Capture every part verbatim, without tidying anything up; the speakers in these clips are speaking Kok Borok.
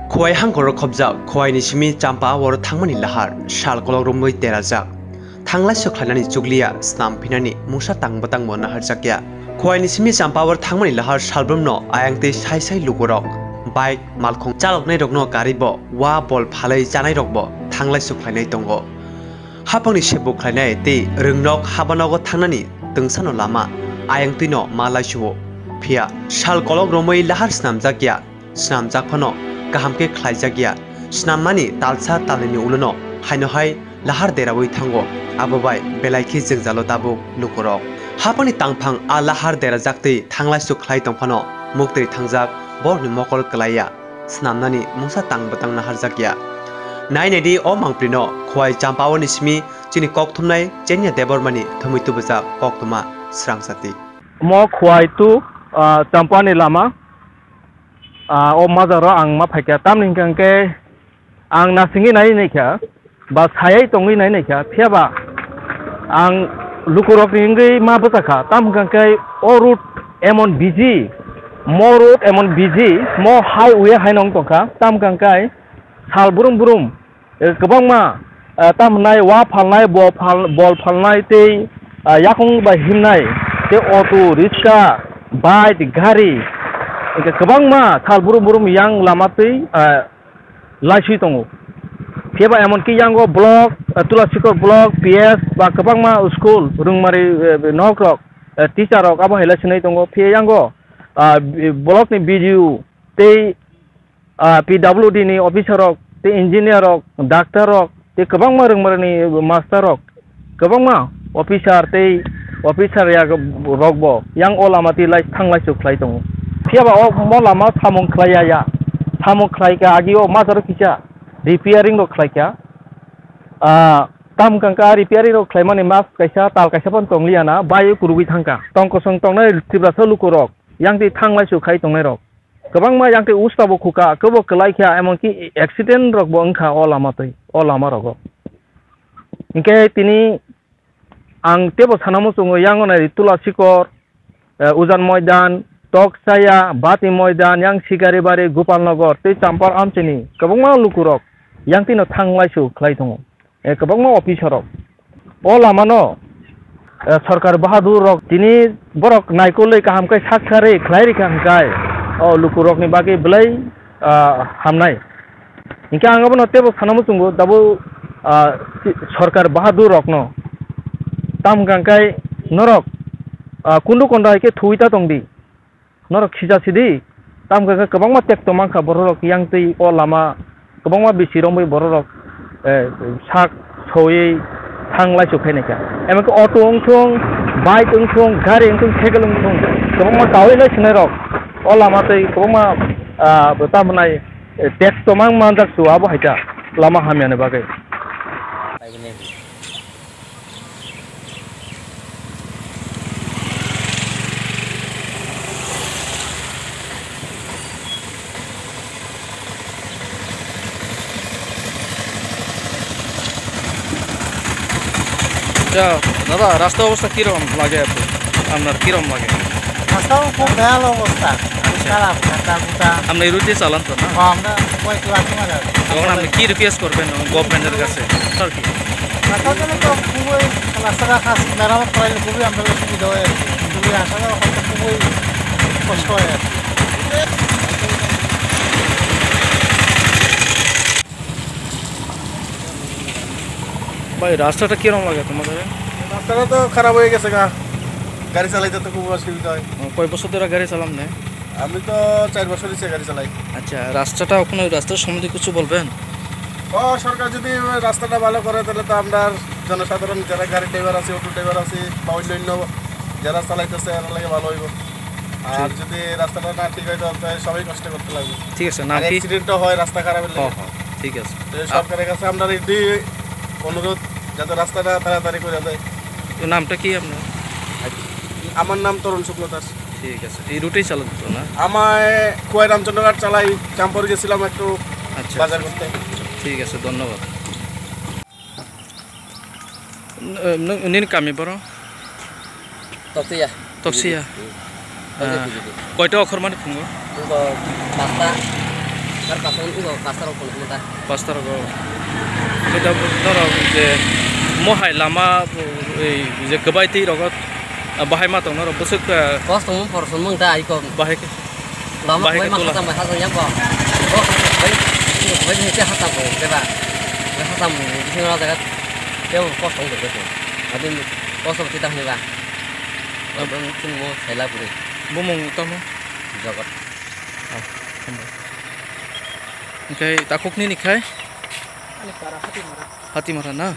Khowai hangkoro khobjak, Khowai ni simi Champa oro thangmani lahar, sal kolok romwi derajak. Thanglai sokhlainani chukliya, snam phinani mungsa tang bwtangbo naharjakya. Khowai ni simi Champa oro thangmani lahar salbrumno ayang tei sai sai lukurok, bike, malkhung chaloknairokno garibo, wa bol phalwi chanairokbo thanglai sokhlainai tongo. Hapangni sebuk khlainai tei rwngnok habanogo thangnani twngsano lama ayang twino ma laisuo. Phiya sal kolok romwi lahar snamjakya, snamjak phano kaham khe khlaijakya. Snammani talsa talnini ulono haino hai lahar deraui thango, abo bai belai khe jwngjalo tabuk lukurok. Hapangni tangphang a lahar derajak tei thanglaisu khlai tong phano muktwi thangjak borokni mokol kwlaiya. Snamnani mungsa tang bwtang naharjakya. Nai naidi o mangpirino Khowai Champaoni simi chini kokthumnai Chenya Debbarmani thumwi tubujak koktwma srangsati. Mo Khowai to, ah, Champani lama, ah, o majaro ang ma phaikha. Tamni hwnkha hwnkhe ang nasingwi nai naikha, ba sayai tongwi nai naikha, phiyaba ang lukurokni wngwi ma bwchakha. Tam hwnkha hwnkhe o road emon busy, mo road emon busy, mo highway haino wng tongkha. Tam hwnkha hwnkhe sal brum brum, eh, kwbangma, eh, tam hwnai wa phalnai, bo phal-, bol phalnai tei, ah, yakung bai himnai tei auto, riksha, bike, gari, hwnkhe kwbangma sal brum brum yang lama twi, ah, laiswi tongo. Phiya ba emonki yango block, eh, Tulasikor block, P S ba kwbangma school, rwngmari, eh, nok rok, eh, teacher rok abo hai laisinai tongo. Phiya yango, ah, block ni B D O tei, ah, P W D ni officer rok, tei engineer rok, doctor rok, tei kwbangma rwngmari ni master rok, kwbangma officer tei officer ya rokbo yang o lama twi lai thang laisuk khlai tongo. Phiya ba o mo lama samung khlai ya ya, samung khlai kha agi o majaro kisa repairing rok khlai kha. Ah, tam hwnkha kha repairing rok khlaimani mas kaisa tal kaisa phano tong liya na, bai kwrwgwi thang kha. Tong kosong tongnai Tiprasa lukurok yang twi thang laisuk khai tongnai rok. Kwbangma yang twi usta bo khuka, kebo kwlai kha, emonki accident rok bo wngkha o lama twi, o lama rogo. Hinkhe tini ang tebo sana muchungo, yango nai Tulasikor, eh, Ujan Moidan, Toksaya, Bati Moidan, yang Sigaribari, Gopalnagar tei Champar amchini kwbangma lukurok yang twino thang laisuk khlai tongo. Eh, kwbangma officer rok. O lamano, eh, Sorkar Bahadur rok tini borok naikolwi kaham khe sak sarwi khlai rikha hwnkhe o lukurokni bagwi belai, ah, hamnai. Hinkhe ang abono teibo sana muchungo dabo, ah, Sorkar Bahadur rokno. Tam hwnkhe norok, ah, kundu konda hai khe thuwi ta tongdi. Norok khija sidi, tamo khe kwbangma tekto mankha bororok yang twi o lama kwbangma bisi romwi bororok, eh, sak sowi thang laisuk khainai kha. Emon khe auto wngthung, bike wngthung, gari wngthung, cycle wngthung, kwbangma kaui lai swnai rok o lama twi kwbangma, ah, tamo nai, eh, tekto mang manjak su abo hai kha lama hamya ni bagwi. আচ্ছা, দাদা, রাস্তার অবস্থা কিরকম লাগে আপনি? আপনার কিরকম লাগে? রাস্তাও খুব বেহাল অবস্থা, খুব খারাপ, গাদা গুদা। আপনি এই রুটে চালান তো, না? হ্যাঁ, আমরা ওই তো আছি মানে। এখন আপনি কি রিকোয়েস্ট করবেন গভর্নমেন্টের কাছে? আর কি? রাস্তার জন্য তো খুবই, রাস্তাটা খাস মেরামত করাইলে খুবই আমাদের সুবিধা হয় আর কি। খুবই আসা যাওয়া করতে খুবই কষ্ট হয় আর কি। ভাই, রাস্তাটা কিরকম লাগে তোমাদের? রাস্তাটা তো খারাপ হয়ে গেছে গা, গাড়ি চালাইতে তো খুব অসুবিধা হয়। ও, কয় বছর ধরে গাড়ি চালান না? আমি তো চার বছর হচ্ছে গাড়ি চালাই। আচ্ছা, রাস্তাটা, ওখানে রাস্তার সম্বন্ধে কিছু বলবেন? ও, সরকার যদি রাস্তাটা ভালো করে, তাহলে তো আমরা জনসাধারণ যারা গাড়ি ড্রাইভার আছে, অটো ড্রাইভার আছে বা অন্যান্য যারা চালাইতেছে, এরা লাগে ভালো হইব। আর ঠিক। যদি রাস্তাটা না ঠিক হয়, তাহলে তো সবাই কষ্ট করতে লাগবে। ঠিক আছে, নাম আর কি? অ্যাক্সিডেন্টও হয় রাস্তা খারাপের লেগে। হ্যাঁ, হ্যাঁ, ঠিক আছে। তো আ- সরকারের কাছে আমরা এটি অনুরোধ, যাতে রাস্তাটা তাড়াতাড়ি করে দেয়। তো নামটা কি আপনার? আমার নাম তরুণ শুক্ল দাস। ঠিক আছে, এই রুটেই চালান তো, না? আমায় খোয়াই রামচন্দ্রঘাট চালাই, চাম্পর গেছিলাম একটু আচ্ছা, বাজার আচ্ছা। করতে। ঠিক আছে, ধন্যবাদ। N-, nung, nini kami boro? Toksia. Toksia? Hmm. Ah, Toksia. Koita okhor mani phungo? Phungo pasta. Kar pasal ugo pastor rok phone ta. Pastor rok. Kita norok je mohai lama, eh, je kebai twi rok, eh, bahai ma tong norok bwswk, eh, Kos tong por son mung ta iko. Bahai ke. Lama bahai koi ke ma tula. Hasam bai hasam yang bo. Bo bai bai ni te hasam bo beba. Bai hasam ni sing ra jaga. Te kos tong de ko. Adin kos tong ti ta ni ba. Abang sing mo sai la puri. Bumung tamo? Jagat. Ah, hambai. Hingke takhuk nini khai? Ani para Hatimara. Hatimara na?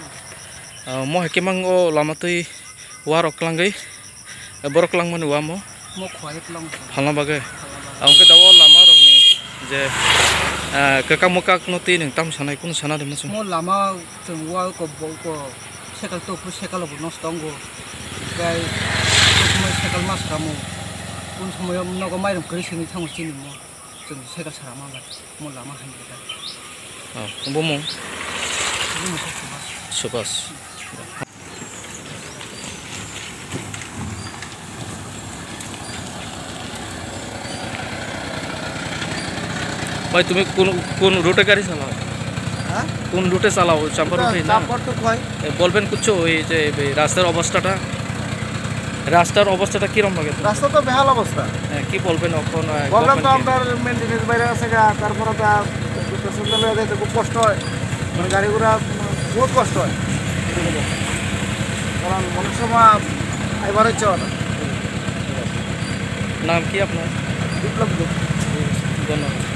Ah, mo hai kemang o lama twi warok klangwi, eh, borok klangmani wamo? Mo khwlai klang. Phalna bagwi? Phalna bagwi. Ah, hingke da o lama rokni je, eh, kwkak mwkak no twi nwng tam sanai kunu sana de muchung? Mo lama chwng wa ko bo ko sekal to pu sekal bo nosto wngo. Gai mo sekal mas ramo. Kun somoyo nogo mairum kwrwi sengwi thango chini mo. Chwng cycle sara ma bai, mo lama hai khe. Oh, bumung? Bumung khe Subhas. Subhas. Bhai, tumi kun, kun route gari chalao? Ha? Kun route chalao? Champar route na? Champar to koi. এ, বলবেন কিছু ওই যে এই রাস্তার অবস্থাটা, রাস্তার অবস্থাটা কিরম লাগে তোমার? রাস্তা তো বেহাল অবস্থা। হ্যাঁ, কি বলবেন এখন, আহ, প্রবলেম তো গভর্নমেন্টকে? আমরা মেইনটেনেন্স বাইরে আছে গা, তারপরে তো আর প্যাসেঞ্জার লইয়া যাইতে খুব কষ্ট হয়, মানে গাড়ি ঘোড়া বহুত কষ্ট হয়, কারণ অনেক সময় এবারে চল। নাম কি আপনার? বিপ্লব গুপ্ত। ধন্যবাদ।